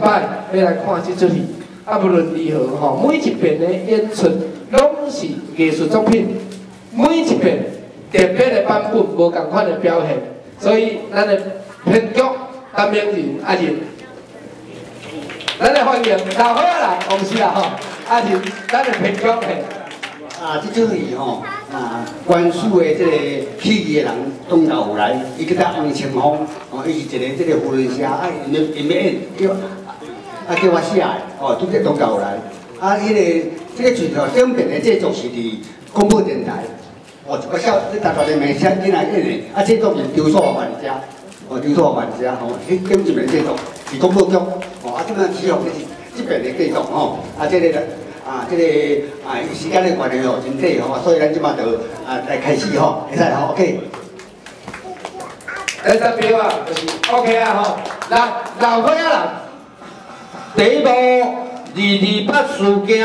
擺欲來看這齣戲。啊，無論如何吼，每一遍的演出攏是藝術作品，每一遍特別的版本，無仝款的表現。所以，咱的編劇陳明仁阿仁，咱來歡迎老伙仔人，王是啦吼，阿仁，咱的編劇嘿。啊，這齣戲吼，啊，關注的這個起義的人東道有來，伊叫做黃清風，哦，伊是一個這個扶輪社，啊，𪜶欲演，叫啊叫我寫的，哦，拄則東道有來，啊，彼個這個劇吼，頂遍的製作是佇廣播電台，哦，一個小，這台大人民寫囡仔演的，啊，製作是周素華遮，哦，周素華遮吼，彼頂一遍製作是廣播劇，哦，啊，這擺起予這是這遍的製作吼，啊，這個。啊，這個啊，時間的關係吼，真短吼，所以咱這馬就啊來開始吼，會使吼，OK。來三票啊，就是 OK 啊吼，來老伙仔啦，第一步228事件。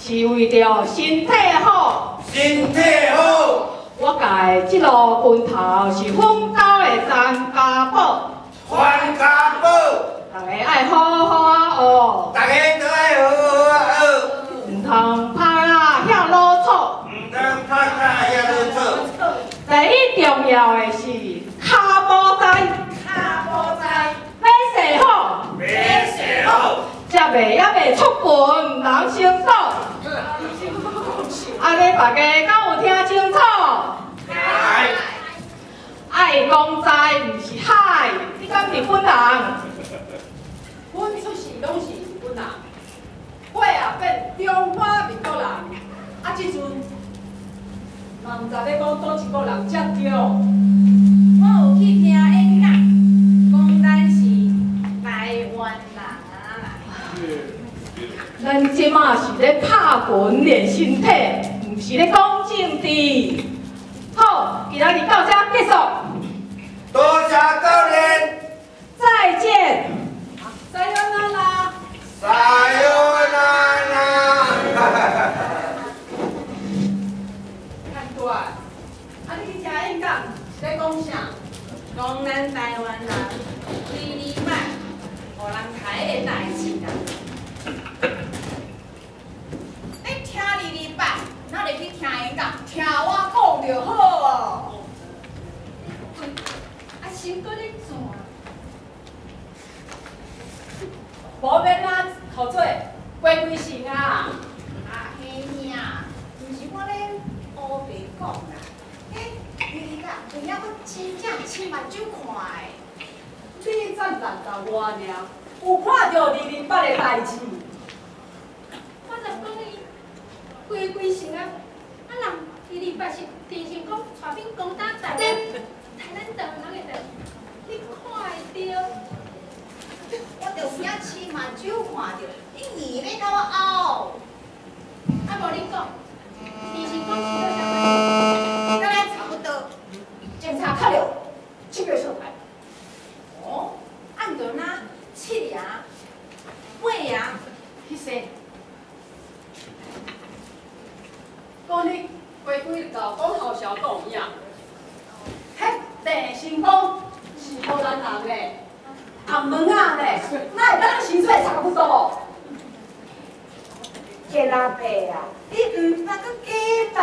是為著身體好，身體好。我共的這路拳頭是奮鬥的傳家寶，傳家寶。大家愛好好啊學，大家都愛好好啊學。毋通拍啊遐囉嗦，毋通拍啊遐囉嗦。第一重要的是跤步知，跤步知，欲勢好，欲勢好。才袂猶袂出拳，人先倒。按呢，大家敢有聽清楚？愛講知，毋是海，你敢是日本人？阮出世攏是日本人，尾仔變中華民國人。啊，這陣嘛毋知欲講佗一國人才對。我有去聽演講，講咱是台灣人啊。咱這馬是咧拍拳練身體，毋是咧講政治。好，今仔日到這結束。多謝教練。再見。さよなら。さよなら。看大，啊你去聽演講是咧講啥？講咱台灣人228，予人刣的代誌啦。你聽228，哪會去聽演講？聽我講就好哦。啊，心閣咧轉。無免啊，予做规规成啊。啊，嘿尔，毋是我咧烏白講啦。彼228有影閣真正拭目睭看的。你才60外爾，有看著228的代誌？我就講伊規規成啊，啊人228是鄭成功帶兵攻打台灣，台咱台灣人的代誌，你看會著？我就有影拭目睭看著，你硬欲共我拗。啊，無你講，鄭成功是做啥物？佮咱差不多，偵查較了七个小台。哦，啊，毋著若七爺、八爺彼些。講你規規老講好笑講有影。彼鄭成功是荷蘭人咧，红毛仔咧，哪會佮咱薪水差不多？杰阿伯啊，你毋捌閣假白，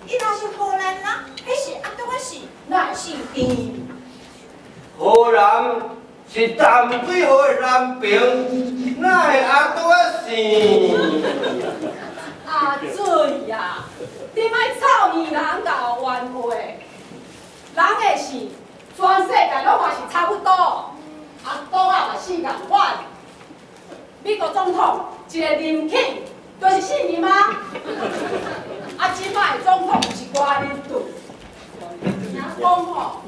伊若是荷蘭人，彼是阿拄仔是哪會姓鄭？荷蘭是淡水河的南平，哪會阿拄仔姓？阿水啊，你莫臭耳人𠢕冤話，人的姓全世界攏嘛是差不多，阿拄仔嘛姓仝款。美國總統一个林肯，就是姓林嗎？啊，這擺的總統是柯林頓，聽講吼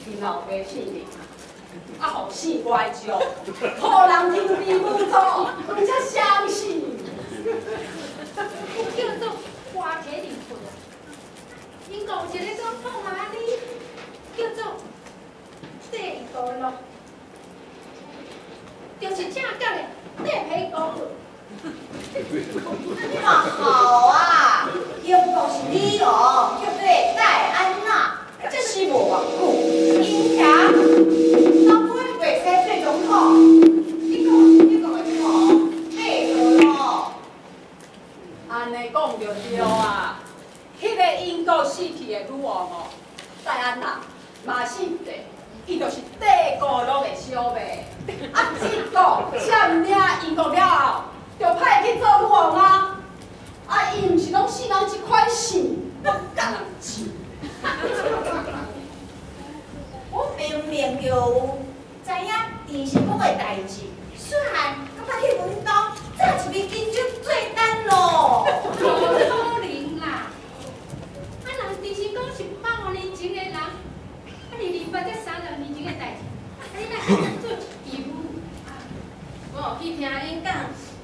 ，𪜶老爸姓林，啊，予姓歪招，予人天地无错，才相信。叫做花铁灵魂。英国有一个总统嘛，你叫做帝国乐，就是正港的地皮公。嘛好啊，英国是女王，叫做戴安娜，这是无偌久。因遐老本袂使做总统，你讲是你讲的对无？帝国乐。按呢讲就对啊。彼个英国死去的女王哦，戴安娜嘛姓帝，伊就是帝国乐的小妹。啊，这个占领英国了后，就派去做女王啊。啊，伊毋是拢姓人这款姓，拢共人姓。我明明就有知影郑成功的代志，细汉阁捌去阮兜炸一支金酒做单咯。无可能啦！啊，人郑成功是100多年前的人，啊，228才30年前的代志，啊，你哪会做一支舞？我有去听𪜶讲，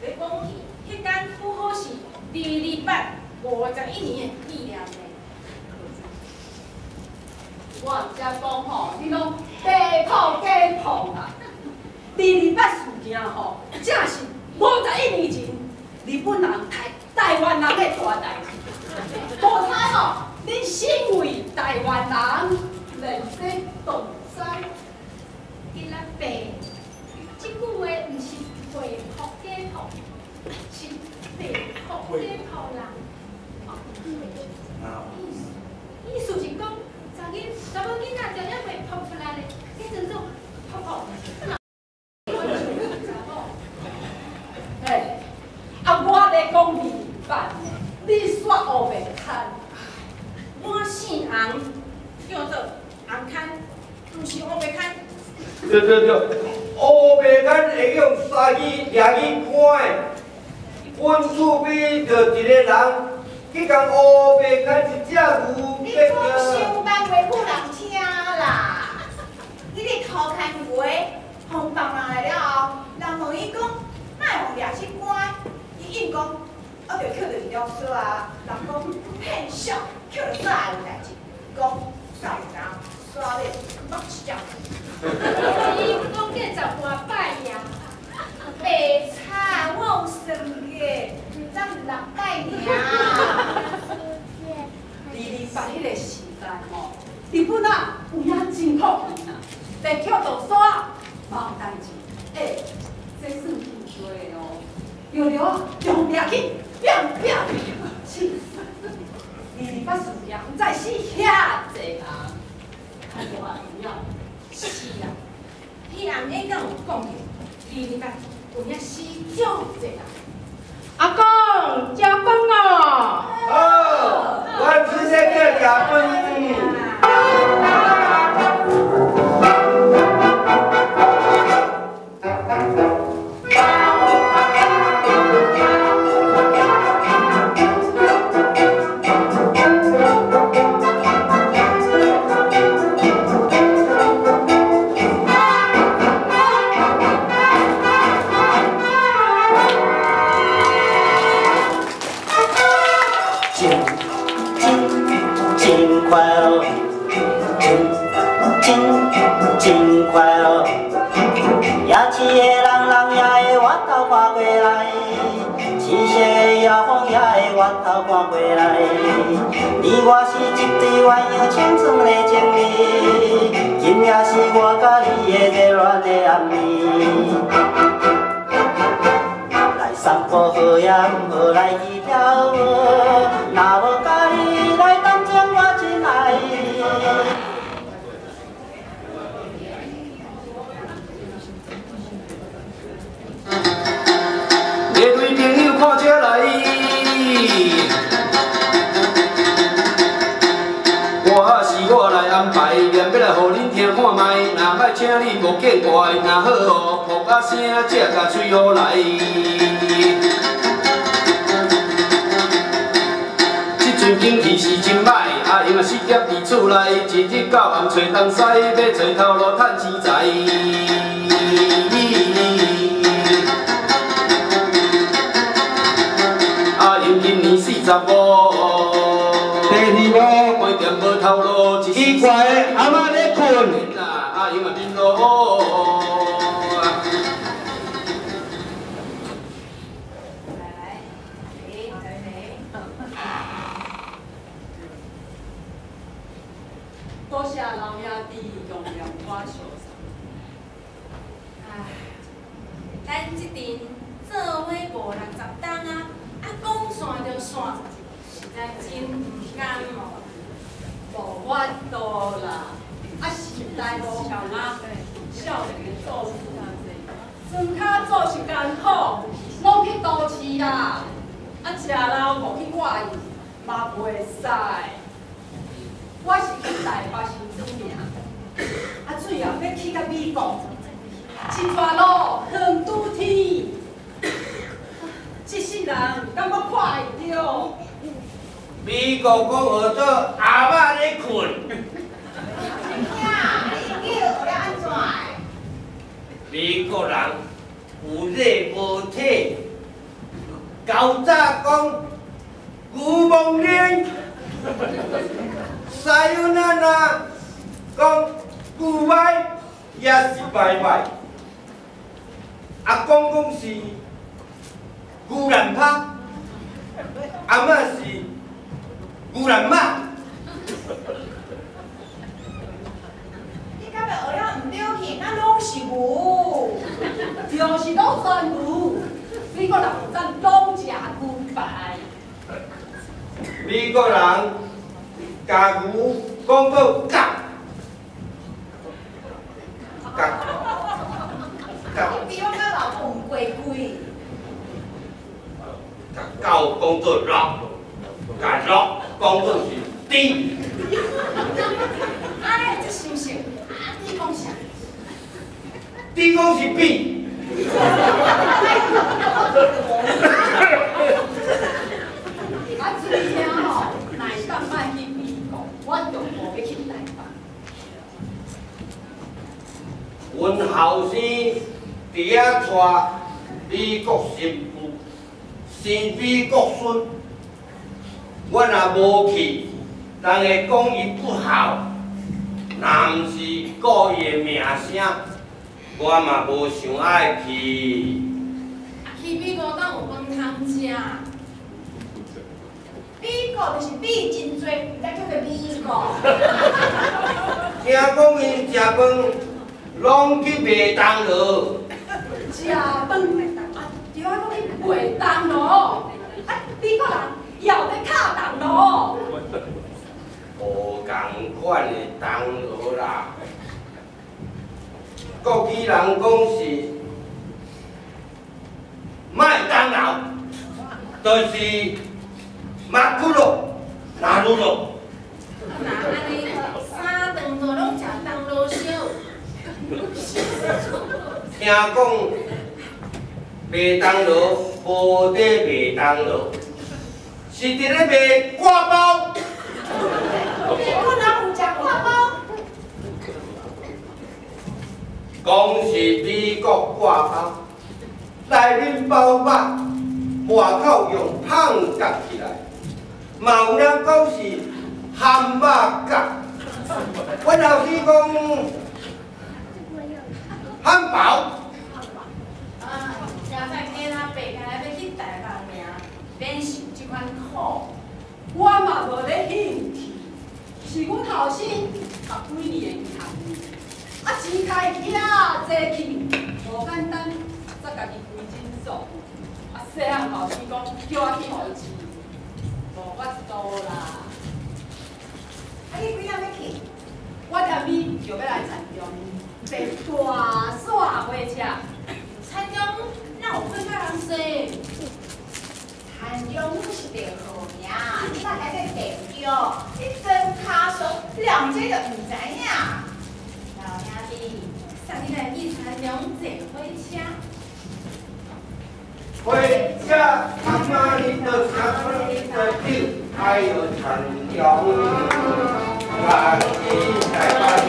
咧讲彼工拄好是22851年的纪念呢。我毋才讲吼，你拢白泡假碰啦！228事件吼，正是51年前日本人台台湾人的大代志。无猜吼，恁身为台湾人，连这都毋知。伊阿伯，这句话毋是白泡假泡，是白泡假泡啦。意思是讲，查某囡仔就犹未泡出来咧，去装做泡泡。嘿，啊，我咧讲228，你煞乌白牵。我姓洪，叫做洪牵，毋是乌白牵。对对对，乌白牵会用三支掠去看的。阮厝边就一个人，去共乌白牵一只牛。你讲伤慢话不人听啦！你咧偷牵牛，予放人来了后，人问伊讲，哪会予掠去关？伊应讲，我就捡著一条索啊。人讲骗笑，捡著索也有代志，讲索有哪，索尾捌一只。伊讲过10外摆呀。白贼，我有算过，毋才6摆尔。228彼个时代吼，日本仔有影真可怜啊，连捡著索仔嘛有代志。欸，这算真多的哦，着了用掠去变变去。228事件毋知死遐济人，较大影。是啊，彼暗演讲有讲过，228有影死足济人。阿公，食饭咯。好，我直接去食饭。你我是一对鸳鸯，青春的情义，今夜是我佮你的热恋的暗暝。来散步好也毋好，来去跳舞，若无佮你来同情，我真爱你。这位朋友看这来。我来安排，念欲来予恁听看觅，若歹请你莫见怪，若好哦，噗仔声，才共吹予来。这阵景气是真歹，啊，永来啊失业伫厝内，一日到暗揣东西，欲揣头路趁钱财。阿英今年45，第二幕，关店无头路，奇怪的阿嬷咧睏。阿英啊面路。多谢老兄弟用量我相送。唉，咱这阵做伙五六十冬啊，啊讲散就散，实在真毋甘哦。无法度啦，啊时代无仝啊，少年做事，庄跤做是艰苦，拢去都市啦，啊食老无去挂伊，嘛袂使。我是去台北新出名，啊最后欲去到美国，一逝路远拄天，这世人敢阁看会著？美国讲学做阿嬷咧睏。兄，你英语学了按怎的？美国人有礼无体，厚早讲牛虻奶，さよなら讲 goodbye 也是拜拜，啊讲讲是牛腩拍，阿嬷是牛腩肉。你敢会学了毋对去？那拢是牛。就是拢全牛，美国人有赞拢食牛排。美国人共牛讲做角，角，角。你比我较老笨过开。共狗讲做鹿，共鹿讲做是猪。哎，这是毋是？啊，你讲啥？猪讲是扁。啊，水听吼，若会当莫去美国，我就无欲去台北。阮后生伫遐娶美国新妇，生美国孙，我若无去，人会讲伊不孝，若毋是顾伊的名声，我嘛无想爱去。啊，去美国敢有饭通食？美国就是米真济，毋知叫做美国。听讲𪜶食饭拢去麦当劳。食饭啊，对啊，阁去麦当劳。啊，美国人也有咧敲铜锣。无仝款的铜锣啦。国语人讲是麦当劳，就是马库罗、纳鲁罗。若按呢，三顿都拢食铜锣烧。听讲麦当劳无伫麦当劳，是伫咧卖挂包。美国人有食挂包？讲是美国挂包，内面包肉，外口用香夹起来，嘛有人讲是汉肉夹。阮后生讲汉堡。啊，刚才见阿伯今日欲去台北尔，免受这款苦。我嘛无咧兴趣，是阮后生捌几年的项目，啊钱开遐济去，无简单，才家己开诊所。啊，细汉后生讲叫我去予伊饲，无法度啦。啊，你几点欲去？我踮美就欲来田中，坐大线火车。田中哪有困甲人济？田中是地号名，你莫来这地叫，你真跤数，两这就毋知影。老兄弟，送你来去田中坐火车。火车阿妈你著车你著走，哎呦，长江，来来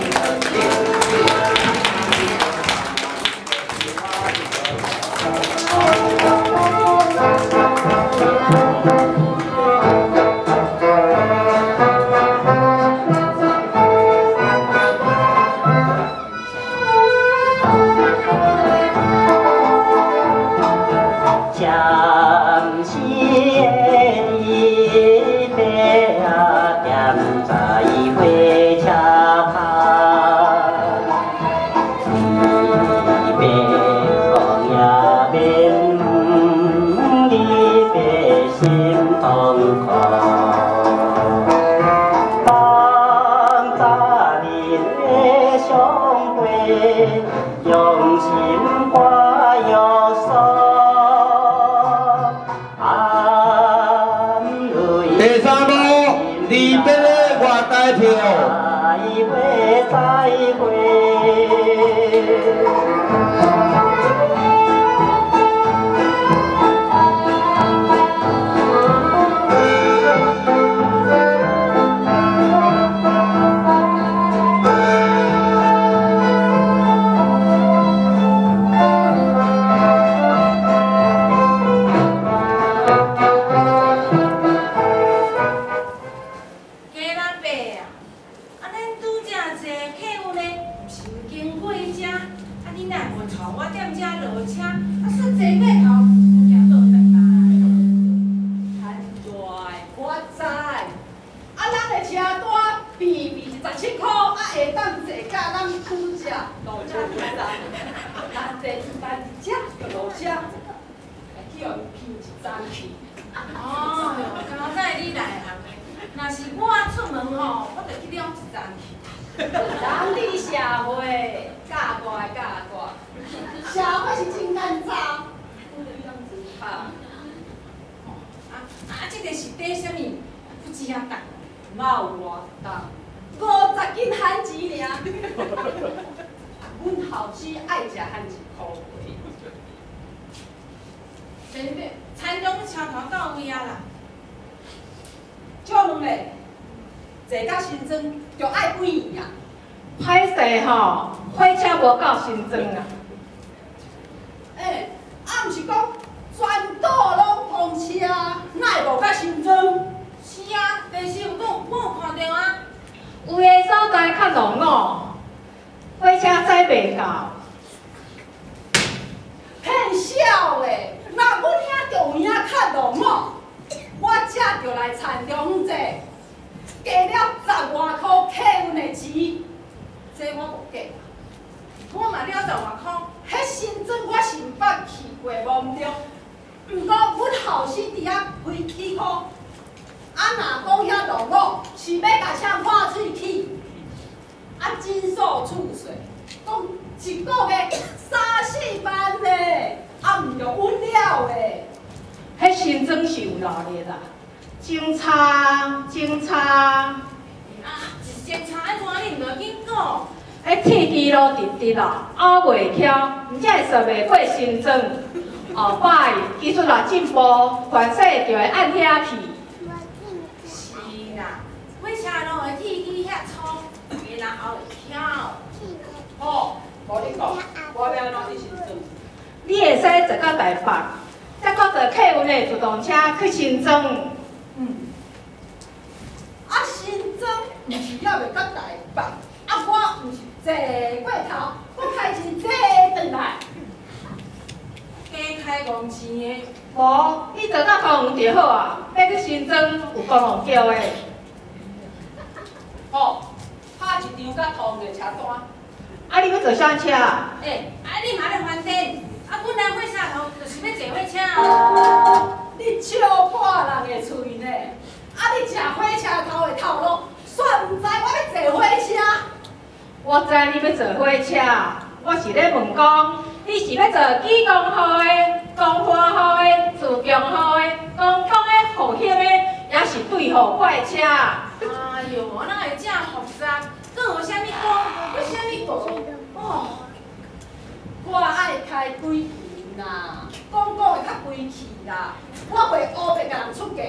啦，讲讲会较规气啦，我袂乌白共人出价。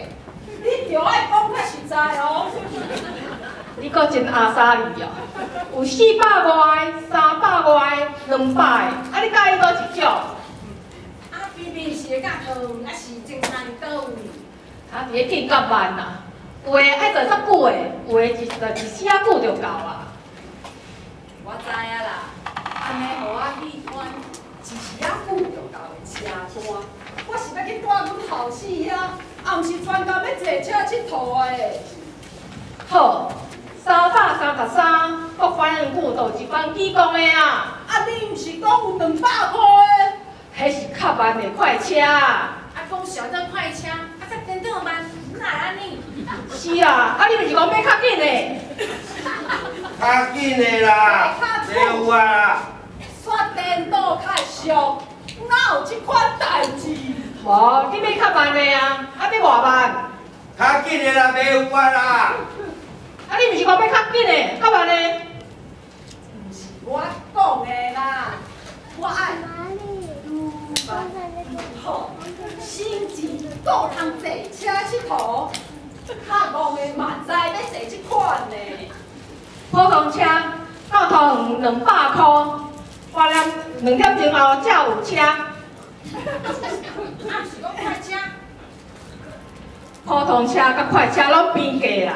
你著愛講較實在哦。你閣真阿莎莉哦，有400外、300外、200，啊你佮意佗一種？啊，偏偏是會甲桃園，抑是中山佗位？啊，伫咧緊較慢啦，有的愛坐較久的，有的一坐一絲仔久就夠啊。我知影啦，按呢予我喜歡一時仔久就夠的車單，我是欲去帶阮後生遐，也毋是專工欲坐車𨑨迌的。好，333，國反應久就一番起講的啊。啊，你毋是講有200箍的？彼是較慢的快車。啊，講小這快車，啊，才顛倒慢，哪會按呢？是啊，啊你毋是講欲較緊的？較緊的啦，有啊。煞顛倒較俗，哪有這款代誌？無，你欲較慢的啊，啊欲偌慢？較緊的啦，袂有啊啦。啊你毋是講欲較緊的，較慢的？毋是我講的啦，我愛愈慢愈好，省錢閣通坐車𨑨迌。較戇的嘛知欲坐這款的。普通車到桃園200箍，半点2点鐘後才有車。啊，毋是講快車？普通車佮快車攏平價啦。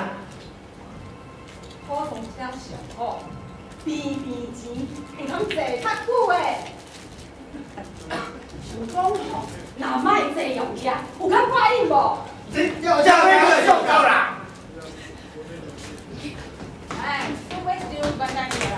普通車上好，平平錢，會通坐較久的。想講吼，若莫坐用車，有較過癮無？這這要夠啦！哎，我買一張簡單的啦。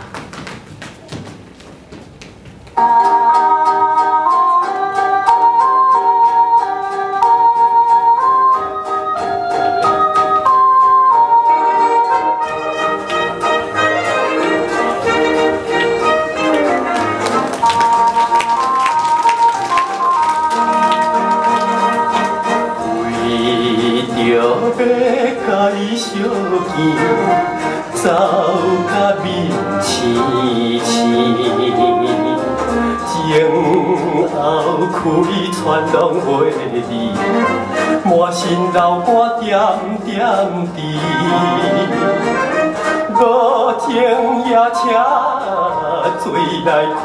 相见，走甲面青青，情后开传拢袂离，满身流汗点点滴，无情夜车做来开。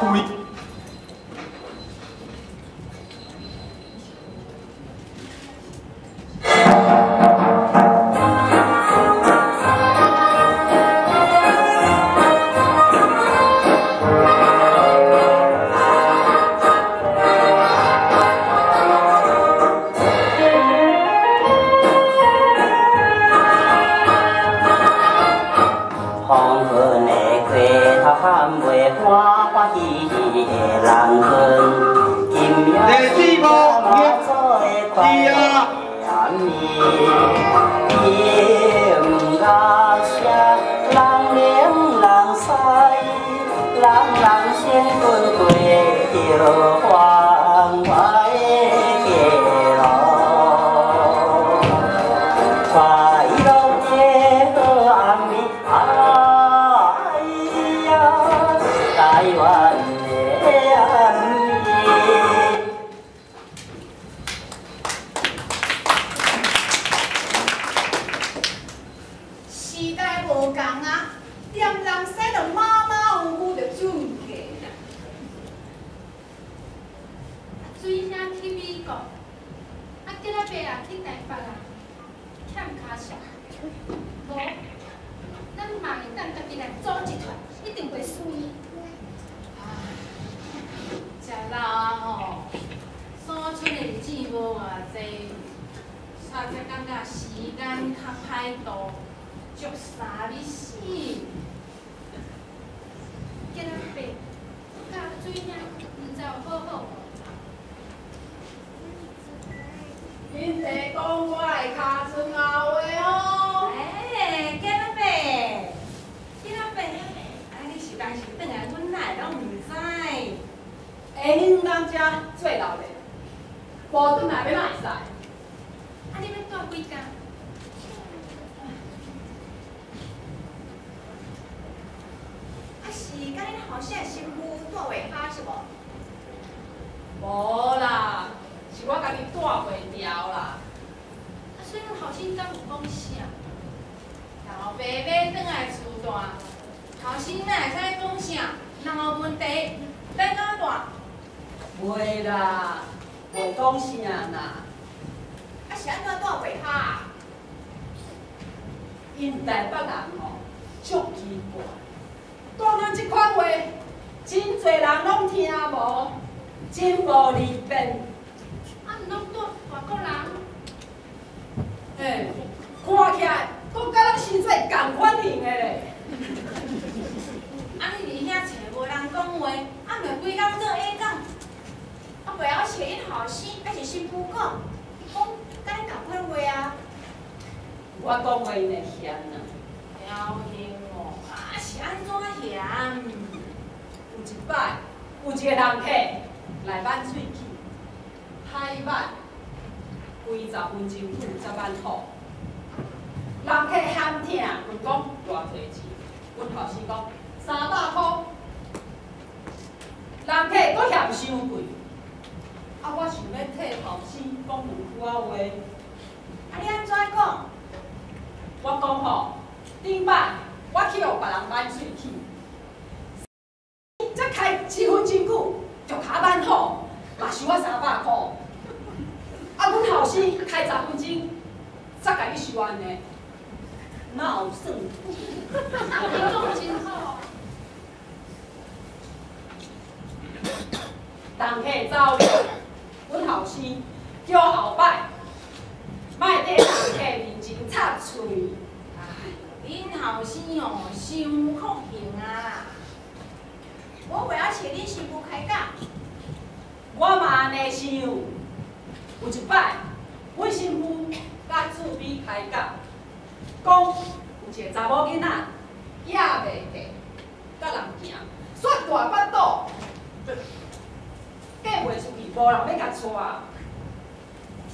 时代无仝啊，踮人生就马马虎虎就准价啦。水兄去美國，啊，今仔伯也去台北啊，欠跤數。無，咱嘛會當家己來組一團，一定袂輸伊。食老啊吼，所剩的日子無偌濟，煞才感覺時間較歹度，足相欲死。今仔伯佮水兄，毋知有好好無？恁爸講我的尻川後的哦。哎，今仔伯，今仔伯，啊，你是當時轉來，阮哪會攏毋知？下昏咱遮做老的，無轉來欲哪會使？啊，你欲蹛幾工？啊是，佮恁後生的新婦蹛袂哈是無？無啦，是我家己蹛袂牢啦。啊，所以阮後後生敢有講啥？老爸欲轉來厝大，後生哪會使講啥？人有問題，等到大。袂啦，袂講啥啦。啊是按怎住袂哈？𪜶台北人吼，足奇怪，講咱這款話，真濟人攏聽無，真無利便。啊，毋攏住外國人？嘿，看起來，閣佮咱生做仝款型的咧。啊，你佇遐揣無人講話，啊，毋著規工做演講。啊，袂曉揣𪜶後生，抑是新婦講，伊講佮咱仝款話啊。我講話𪜶會嫌啦。了兄哦，啊是按怎嫌？有一擺，有一個人客來挽喙齒，歹挽，幾十分鐘久才挽好。人客嫌疼，問講偌濟錢？阮後生講300箍。人客閣嫌傷貴，啊，我想欲替後生講兩句仔話。啊，你按怎講？我講吼，頂擺我去予別人挽喙齒，才開一分鐘久就較挽好，嘛收我300箍。啊，阮後生開十分鐘，才共你收按呢，哪有算？你講真好。人客走了，阮後生叫後擺，莫佇人客面前插喙。哎，恁後生哦，傷酷型啊！我袂曉揣恁新婦開講。我嘛按呢想，有一擺，阮新婦佮厝邊開講，講有一個查某囡仔，野袂過，佮人行，煞大腹肚，嫁袂出去，無人欲共娶。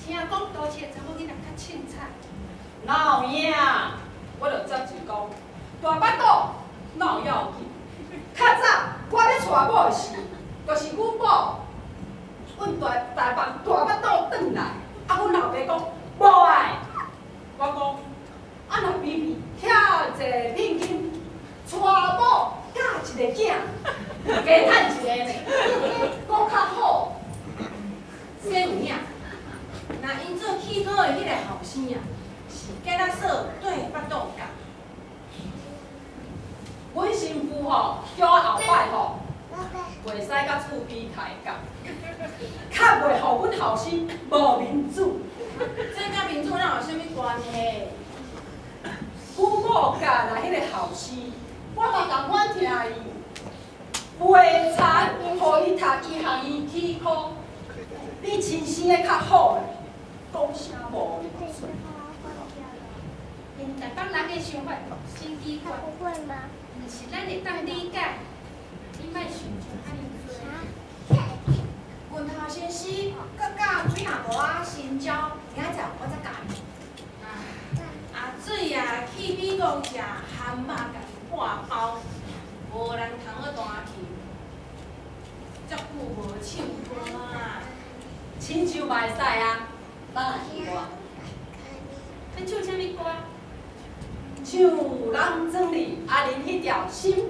聽講都市的查某囡仔較凊彩。哪有影？我就接嘴講，大腹肚哪有要緊？較早我欲娶某的時，就是阮某，阮大台北大腹肚轉來，啊，阮老爸講無愛，我講啊，若比比遐濟聘金，娶某佮一個囝，加趁一個呢，閣較好。说有影，若𪜶做起稿的彼个後生啊，是敢若说对腹肚共。阮新婦吼，叫我後擺吼，袂使佮厝邊開講，較袂予阮後生無面子。這佮面子哪有啥物關係？阮某教來彼個後生，我嘛仝款聽伊，袂田予伊讀醫學院起考，比親生的較好啦，講啥無面子？𪜶台北人的想法真奇怪，毋是咱會當理解。你莫想像遐爾濟。阮頭先生閣佮水阿婆仔成交，明仔載我才共伊。阿水啊，去美國食蚶仔，共伊半包，無人通好彈琴，足久無唱歌啊。親像嘛會使啊，咱來唱歌。欲唱啥物歌？唱人庄里阿玲彼條新聞。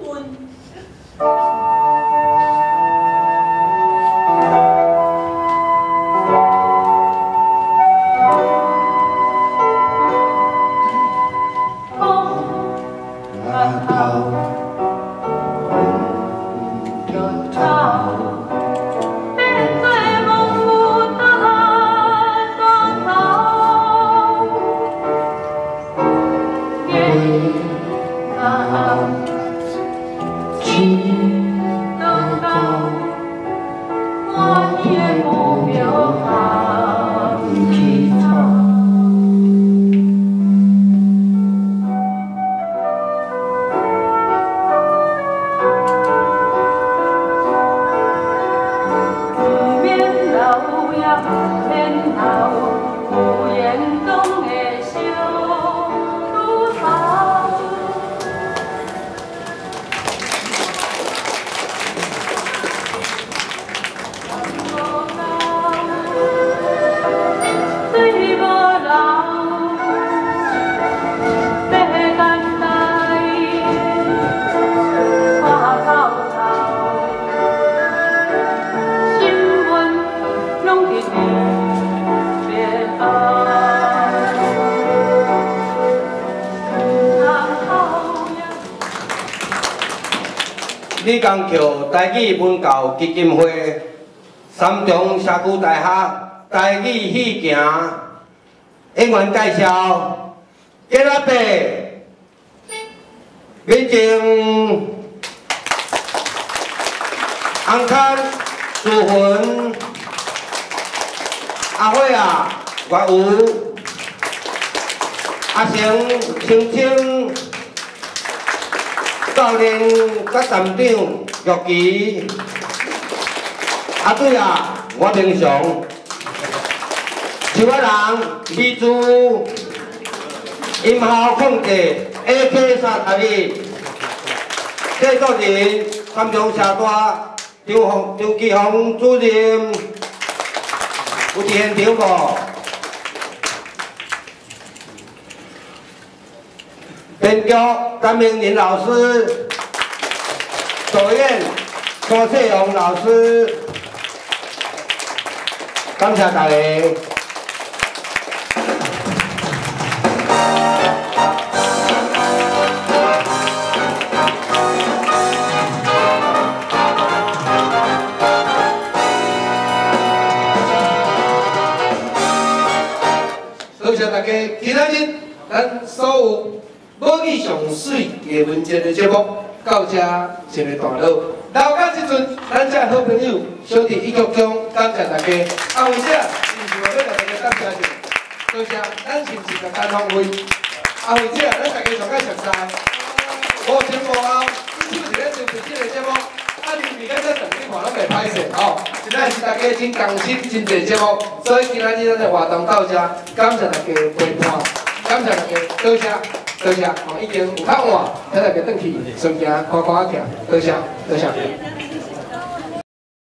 水無流。点爱。李江桥台语文教基金会、三重社区大学台语戏行演员介绍：吉拉伯、美静、红坎、淑云、阿慧啊、岳吴、阿成、青青。教练甲站长玉琪，阿水啊，我平常，树仔人美珠，音效控制 AK31，制作人三重社大张张继宏主任，有伫现场无？编剧张明林老师，导演郭世荣老师，感谢大家。多谢大家，今仔日咱所有母语上媠艺文节的节目到这一个段落。留到这阵，咱这好朋友小弟一鞠躬，感谢大家。啊，为者，是毋是话欲共大家感谢者？多谢，咱是毋是十单方位？啊，为者，咱大家上较熟似，无前无后，一手一个做这个节目，啊，入去到这长，你看拢袂歹势吼。实在是大家真共心，真济节目，所以今仔日咱的活动到这，感谢大家陪伴，感谢大家，多谢。多谢，哦，已经有较晚，请大家转去，顺行看看仔徛，多谢，多谢。